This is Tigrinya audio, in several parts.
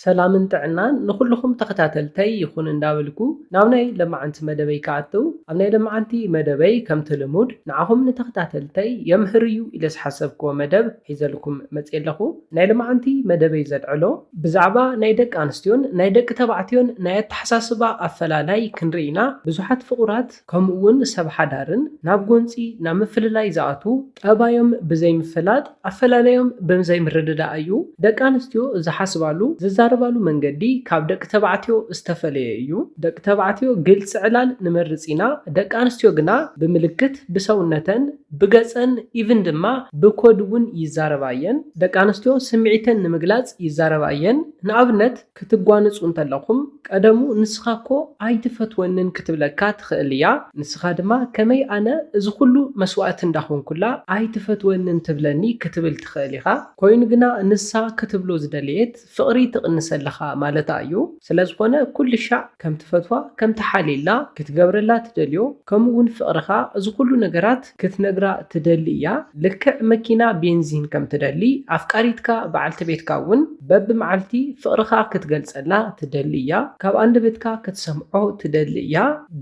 ሰላምን ጥዕናን ንኹልኹም ተኸታተልተይ ይኹን እንዳበልኩ ናብ ናይ ለማዓንቲ መደበይ ክኣትው፣ ኣብ ናይ ለማዓንቲ መደበይ ከምቲ ልሙድ ንዓኹም ንተኸታተልተይ የምህር እዩ ኢለ ዝሓሰብክዎ መደብ ሒዘልኩም መፅየ ኣለኹ። ናይ ለማዓንቲ መደበይ ዘልዕሎ ብዛዕባ ናይ ደቂ ኣንስትዮን ናይ ደቂ ተባዕትዮን ናይ ኣተሓሳስባ ኣፈላላይ ክንርኢ ኢና። ብዙሓት ፍቑራት ከምኡ እውን ሰብ ሓዳርን ናብ ጎንፂ ናብ ምፍልላይ ዝኣትዉ ጠባዮም ብዘይምፍላጥ ኣፈላላዮም ብዘይምርድዳእ እዩ። ደቂ ኣንስትዮ ዝሓስባሉ ዝዛረባሉ መንገዲ ካብ ደቂ ተባዕትዮ ዝተፈለየ እዩ። ደቂ ተባዕትዮ ግልፂ ዕላል ንመርፅ ኢና። ደቂ ኣንስትዮ ግና ብምልክት ብሰውነተን ብገፀን ኢቭን ድማ ብኮድ እውን ይዛረባ እየን። ደቂ ኣንስትዮ ስምዒተን ንምግላፅ ይዛረባ እየን። ንኣብነት ክትጓነፁ እንተለኹም ቀደሙ ንስኻ እኮ ኣይትፈትወንን ክትብለካ ትኽእል እያ። ንስኻ ድማ ከመይ ኣነ እዚ ኩሉ መስዋእቲ እንዳኾንኩላ ኣይትፈትወንን ትብለኒ ክትብል ትኽእል ኢኻ። ኮይኑ ግና ንሳ ክትብሎ ዝደለየት ፍቕሪ ትቕንሰልኻ ማለታ እዩ። ስለ ዝኾነ ኩሉ ሻዕ ከም ትፈትዋ ከም ትሓልየላ ክትገብረላ ትደልዮ ከምኡ እውን ፍቕርኻ እዚ ኩሉ ነገራት ክትነግራ ትደሊ እያ። ልክዕ መኪና ቤንዚን ከም ትደሊ ኣፍቃሪትካ በዓልቲ ቤትካ እውን በብመዓልቲ ፍቕርኻ ክትገልጸላ ትደሊ እያ። ካብ ኣንደበትካ ክትሰምዖ ትደሊ እያ።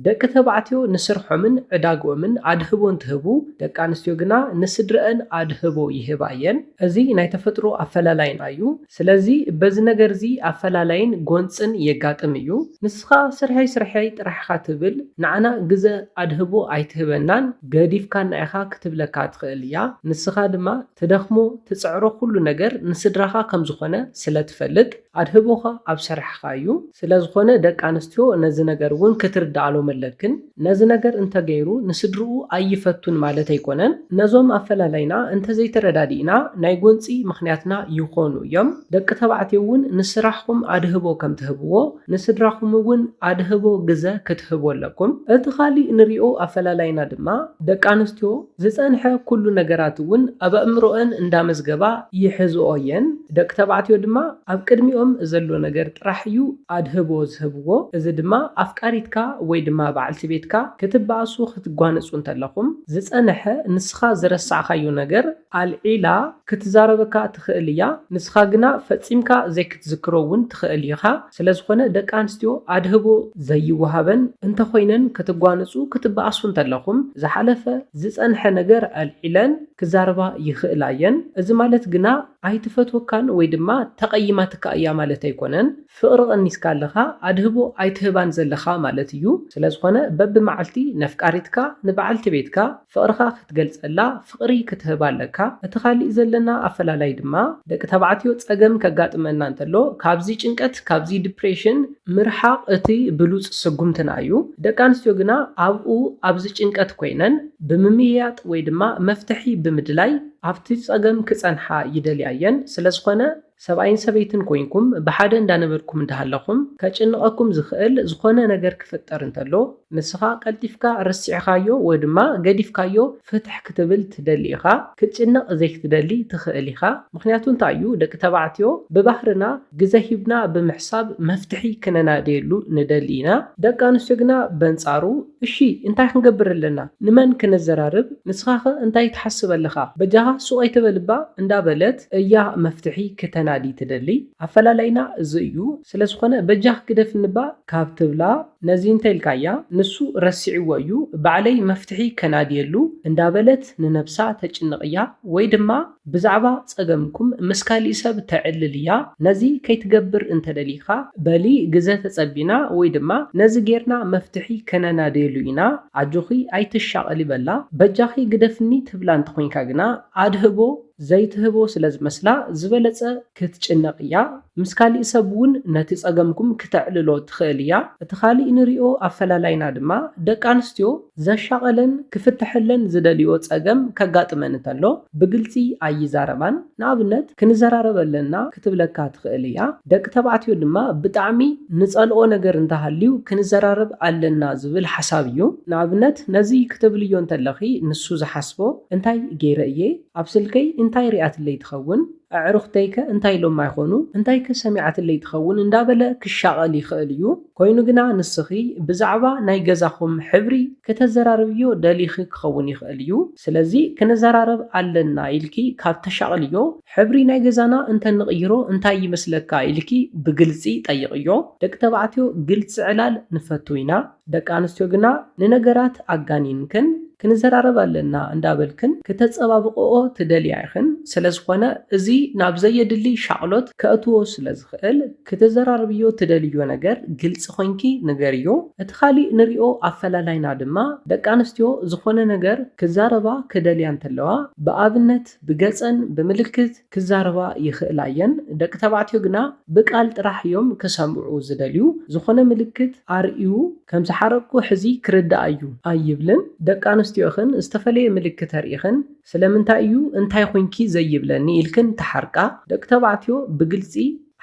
ደቂ ተባዕትዮ ንስርሖምን ዕዳግኦምን ኣድህቦ እንትህቡ ደቂ ኣንስትዮ ግና ንስድረአን ኣድህቦ ይህባ እየን። እዚ ናይ ተፈጥሮ ኣፈላላይና እዩ። ስለዚ በዚ ነገር እዚ ኣፈላላይን ጎንፅን የጋጥም እዩ። ንስኻ ስርሐይ ስርሐይ ጥራሕኻ ትብል ንዓና ግዘ ኣድህቦ ኣይትህበናን ገዲፍካና ኢኻ ክትብለካ ትኽእል እያ። ንስኻ ድማ ትደኽሞ ትፅዕሮ ኩሉ ነገር ንስድራኻ ከም ዝኾነ ስለ ትፈልጥ ኣድህቦኻ ኣብ ስራሕኻ እዩ። ስለ ዝኾነ ደቂ ኣንስትዮ ነዚ ነገር እውን ክትርዳኣሎም ኣለክን። ነዚ ነገር እንተገይሩ ንስድርኡ ኣይፈቱን ማለት ኣይኮነን። ነዞም ኣፈላላይና እንተዘይተረዳዲእና ናይ ጎንፂ ምኽንያትና ይኾኑ እዮም። ደቂ ተባዕትዮ እውን ንስራሕኹም ኣድህቦ ከም ትህብዎ ንስድራኹም እውን ኣድህቦ ግዘ ክትህቡ ኣለኩም። እቲ ካሊእ ንሪኦ ኣፈላላይና ድማ ደቂ ኣንስትዮ ዝፀንሐ ኩሉ ነገራት እውን ኣብ ኣእምሮአን እንዳመዝገባ ይሕዝኦ እየን። ደቂ ተባዕትዮ ድማ ኣብ ቅድሚኦም ዘሎ ነገር ጥራሕ እዩ ኣድህቦ ዝህብዎ። እዚ ድማ ኣፍቃሪትካ ወይ ድማ በዓልቲ ቤትካ ክትበኣሱ ክትጓነጹ እንተለኹም ዝፀንሐ ንስኻ ዝረሳዕካዮ ነገር ኣልዒላ ክትዛረበካ ትኽእል እያ። ንስኻ ግና ፈጺምካ ዘይክትዝክሮ እውን ትኽእል ኢኻ። ስለ ዝኾነ ደቂ ኣንስትዮ ኣድህቦ ዘይወሃበን እንተኾይነን ክትጓነጹ ክትበኣሱ እንተለኹም ዝሓለፈ ዝጸንሐ ነገር ኣልዒለን ክዛረባ ይኽእላ እየን። እዚ ማለት ግና ኣይትፈትወካን ወይ ድማ ተቐይማትካ እያ ማለት ኣይኮነን። ፍቕሪ ቀኒስካ ኣለኻ ኣድህቦ ኣይትህባን ዘለኻ ማለት እዩ። ስለ ዝኾነ በብመዓልቲ ነፍቃሪትካ ንበዓልቲ ቤትካ ፍቕርኻ ክትገልጸላ ፍቕሪ ክትህባ ኣለካ። እቲ ካሊእ ዘለና ኣፈላላይ ድማ ደቂ ተባዕትዮ ጸገም ከጋጥመና እንተሎ ካብዚ ጭንቀት ካብዚ ዲፕሬሽን ምርሓቕ እቲ ብሉጽ ስጉምትና እዩ። ደቂ ኣንስትዮ ግና ኣብኡ ኣብዚ ጭንቀት ኮይነን ብምምይያጥ ወይ ድማ መፍትሒ ብምድላይ ኣብቲ ጸገም ክጸንሓ ይደልያ እየን። ስለ ዝኾነ ሰብኣይን ሰበይትን ኮይንኩም ብሓደ እንዳነበርኩም እንዳሃለኹም ከጭንቐኩም ዝኽእል ዝኾነ ነገር ክፍጠር እንተሎ ንስኻ ቀልጢፍካ ረሲዕኻዮ ወይ ድማ ገዲፍካዮ ፍትሕ ክትብል ትደሊ ኢኻ። ክትጭነቕ ዘይክትደሊ ትኽእል ኢኻ። ምኽንያቱ እንታይ እዩ? ደቂ ተባዕትዮ ብባህርና ግዘ ሂብና ብምሕሳብ መፍትሒ ክነናድየሉ ንደሊ ኢና። ደቂ ኣንስትዮ ግና በንጻሩ እሺ እንታይ ክንገብር ኣለና? ንመን ክነዘራርብ? ንስኻኸ እንታይ ትሓስብ ኣለኻ? በጃኻ ሱቕ ኣይትበልባ እንዳበለት እያ መፍትሒ ክተናዲ ትደሊ። ኣፈላላይና እዚ እዩ። ስለ ዝኾነ በጃኽ ግደፍንባ ካብ ትብላ ነዚ እንተ ኢልካያ ንሱ ረሲዕዎ እዩ፣ ባዕለይ መፍትሒ ከናድየሉ እንዳበለት ንነብሳ ተጭንቕ እያ። ወይ ድማ ብዛዕባ ጸገምኩም ምስ ካሊእ ሰብ ተዕልል እያ። ነዚ ከይትገብር እንተደሊኻ በሊ ግዘ ተጸቢና ወይ ድማ ነዚ ጌርና መፍትሒ ከነናድየሉ ኢና፣ ኣጆኺ ኣይትሻቐሊ በላ። በጃኺ ግደፍኒ ትብላ እንተኾይንካ ግና ኣድህቦ ዘይትህቦ ስለ ዝመስላ ዝበለጸ ክትጭነቕ እያ። ምስ ካሊእ ሰብ እውን ነቲ ጸገምኩም ክተዕልሎ ትኽእል እያ። እቲ ካሊእ ንሪኦ ኣፈላላይና ድማ ደቂ ኣንስትዮ ዘሻቐለን ክፍተሐለን ዝደልዮ ጸገም ከጋጥመን እንተሎ ብግልጺ ኣይዛረባን። ንኣብነት ክንዘራረብ ኣለና ክትብለካ ትኽእል እያ። ደቂ ተባዕትዮ ድማ ብጣዕሚ ንጸልኦ ነገር እንተሃልዩ ክንዘራረብ ኣለና ዝብል ሓሳብ እዩ። ንኣብነት ነዚ ክትብልዮ እንተለኺ ንሱ ዝሓስቦ እንታይ ገይረ እየ ኣብ ስልከይ እንታይ ሪኣትለይ ትኸውን? ኣዕሩኽተይከ እንታይ ኢሎማ ይኾኑ? እንታይከ ሰሚዓትለይ ትኸውን? እንዳበለ ክሻቐል ይኽእል እዩ። ኮይኑ ግና ንስኺ ብዛዕባ ናይ ገዛኹም ሕብሪ ከተዘራርብዮ ደሊኺ ክኸውን ይኽእል እዩ። ስለዚ ክንዘራረብ ኣለና ኢልኪ ካብ ተሻቕልዮ፣ ሕብሪ ናይ ገዛና እንተንቕይሮ እንታይ ይመስለካ ኢልኪ ብግልጺ ጠይቕዮ። ደቂ ተባዕትዮ ግልጺ ዕላል ንፈቱ ኢና። ደቂ ኣንስትዮ ግና ንነገራት ኣጋኒንክን ክንዘራረብ ኣለና እንዳበልክን ክተጸባብቕኦ ትደልያ ኢኽን። ስለዝኾነ እዚ ናብ ዘየድሊ ሻቕሎት ከእትዎ ስለዝኽእል ክትዘራርብዮ ትደልዮ ነገር ግልጺ ኮይንኪ ንገርዮ። እቲ ካሊእ ንሪኦ ኣፈላላይና ድማ ደቂ ኣንስትዮ ዝኾነ ነገር ክዛረባ ክደልያ እንተለዋ ብኣብነት ብገጸን ብምልክት ክዛረባ ይኽእላ እየን። ደቂ ተባዕትዮ ግና ብቃል ጥራሕ እዮም ክሰምዑ ዝደልዩ። ዝኾነ ምልክት ኣርእዩ ከም ዝሓረቅኩ ሕዚ ክርዳእ እዩ ኣይብልን። ደቂ ኣንስትዮ ኢኽን ዝተፈለየ ምልክት ኣርኢኽን ስለምንታይ እዩ እንታይ ኮይንኪ ዘይብለኒ ኢልክን ትሓርቃ። ደቂ ተባዕትዮ ብግልጺ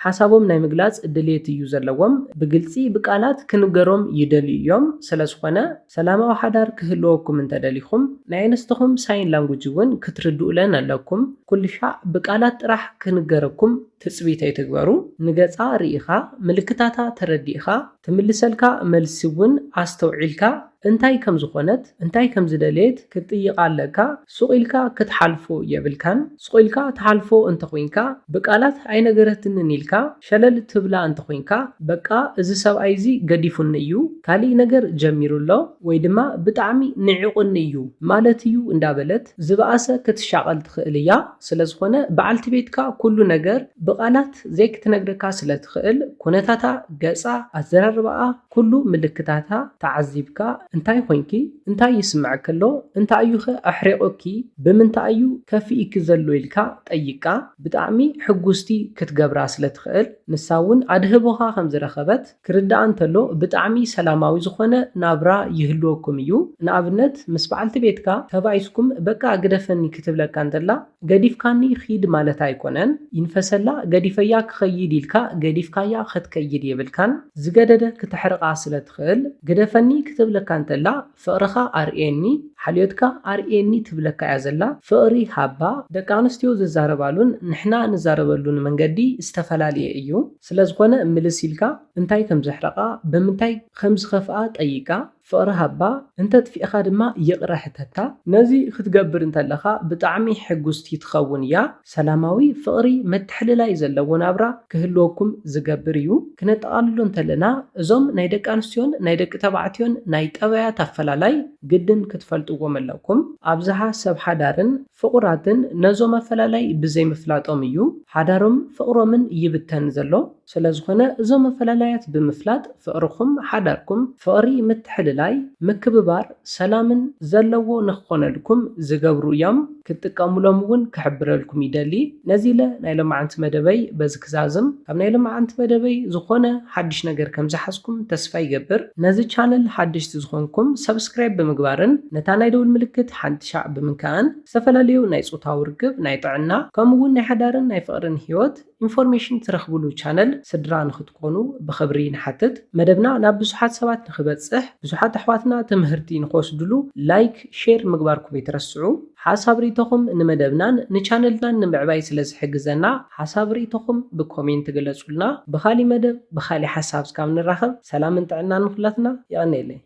ሓሳቦም ናይ ምግላጽ ድሌት እዩ ዘለዎም። ብግልጺ ብቃላት ክንገሮም ይደልዩ እዮም። ስለዝኾነ ሰላማዊ ሓዳር ክህልወኩም እንተደሊኹም ናይ ኣንስትኹም ሳይን ላንጉጅ እውን ክትርድኡለን ኣለኩም። ኩልሻዕ ብቃላት ጥራሕ ክንገረኩም ትጽቢት ኣይትግበሩ። ንገጻ ርኢኻ፣ ምልክታታ ተረዲእኻ፣ ትምልሰልካ መልሲ እውን ኣስተውዒልካ እንታይ ከም ዝኾነት እንታይ ከም ዝደለየት ክትጥይቓ ኣለካ። ሱቕ ኢልካ ክትሓልፎ የብልካን። ሱቕ ኢልካ ትሓልፎ እንተኾይንካ ብቃላት ኣይነገረትንን ኢልካ ሸለል ትብላ እንተኾይንካ በቃ እዚ ሰብኣይ እዚ ገዲፉኒ እዩ፣ ካሊእ ነገር ጀሚሩ ኣሎ ወይ ድማ ብጣዕሚ ንዒቑኒ እዩ ማለት እዩ እንዳበለት ዝበኣሰ ክትሻቐል ትኽእል እያ። ስለዝኾነ በዓልቲ ቤትካ ኩሉ ነገር ብቃላት ዘይክትነግረካ ስለትኽእል ኩነታታ፣ ገጻ፣ ኣዘራርባኣ ኩሉ ምልክታታ ተዓዚብካ እንታይ ኮይንኪ እንታይ ይስምዐኪ ኣሎ እንታይ እዩኸ ኣሕሪቑኪ ብምንታይ እዩ ከፊእኪ ዘሎ ኢልካ ጠይቃ ብጣዕሚ ሕጉስቲ ክትገብራ ስለትኽእል ንሳ እውን ኣድህቦኻ ከምዝረኸበት ክርዳኣ እንተሎ ብጣዕሚ ሰላማዊ ዝኾነ ናብራ ይህልወኩም እዩ። ንኣብነት ምስ በዓልቲ ቤትካ ተባኢስኩም በቃ ግደፈኒ ክትብለካ እንተላ ገዲፍካኒ ኺድ ማለት ኣይኮነን። ይንፈሰላ ገዲፈያ ክኸይድ ኢልካ ገዲፍካያ ክትከይድ የብልካን። ዝገደደ ክተሕርቓ ስለ ትኽእል ግደፈኒ ክትብለካ እንተላ ፍቕርኻ ኣርእየኒ፣ ሓልዮትካ ኣርእየኒ ትብለካ እያ ዘላ። ፍቕሪ ሃባ። ደቂ ኣንስትዮ ዝዛረባሉን ንሕና ንዛረበሉን መንገዲ ዝተፈላለየ እዩ። ስለዝኾነ ምልስ ኢልካ እንታይ ከም ዘሕረቓ ብምንታይ ከም ዝኸፍኣ ጠይቃ። ፍቕሪ ሃባ፣ እንተጥፊእኻ ድማ ይቕረ ሕተታ። ነዚ ክትገብር እንተለኻ ብጣዕሚ ሕጉስቲ ትኸውን እያ። ሰላማዊ ፍቕሪ ምትሕልላይ ዘለዎ ናብራ ክህልወኩም ዝገብር እዩ። ክነጠቓልሎ እንተለና እዞም ናይ ደቂ ኣንስትዮን ናይ ደቂ ተባዕትዮን ናይ ጠባያት ኣፈላላይ ግድን ክትፈልጥዎም ኣለኩም። ኣብዝሓ ሰብ ሓዳርን ፍቑራትን ነዞም ኣፈላላይ ብዘይምፍላጦም እዩ ሓዳሮም ፍቕሮምን ይብተን ዘሎ። ስለዝኾነ እዞም ኣፈላላያት ብምፍላጥ ፍቕርኹም ሓዳርኩም ፍቕሪ ምትሕልላይ ምክብባር ሰላምን ዘለዎ ንክኾነልኩም ዝገብሩ እዮም። ክትጥቀሙሎም እውን ክሕብረልኩም ይደሊ። ነዚ ኢለ ናይ ሎማዓንቲ መደበይ በዚ ክዛዝም። ካብ ናይ ሎማዓንቲ መደበይ ዝኾነ ሓድሽ ነገር ከም ዝሓዝኩም ተስፋ ይገብር። ነዚ ቻነል ሓደሽቲ ዝኾንኩም ሰብስክራይብ ብምግባርን ነታ ናይ ደውል ምልክት ሓንቲ ሻዕ ብምንካእን ዝተፈላለዩ ናይ ጾታዊ ርክብ፣ ናይ ጥዕና ከምኡ እውን ናይ ሓዳርን ናይ ፍቕርን ህይወት ኢንፎርሜሽን ትረኽብሉ ቻነል ስድራ ንክትኮኑ ብኽብሪ ንሓትት። መደብና ናብ ብዙሓት ሰባት ንክበፅሕ ብዙሓት ኣሕዋትና ትምህርቲ ንክወስድሉ ላይክ ሼር ምግባርኩም ኣይትረስዑ። ሓሳብ ርእይቶኹም ንመደብናን ንቻነልናን ንምዕባይ ስለ ዝሕግዘና ሓሳብ ርእይቶኹም ብኮሜንት ግለፁልና። ብኻሊእ መደብ ብኻሊእ ሓሳብ እስካብ ንራኸብ ሰላምን ጥዕናን ንኹላትና። የቐንየለይ።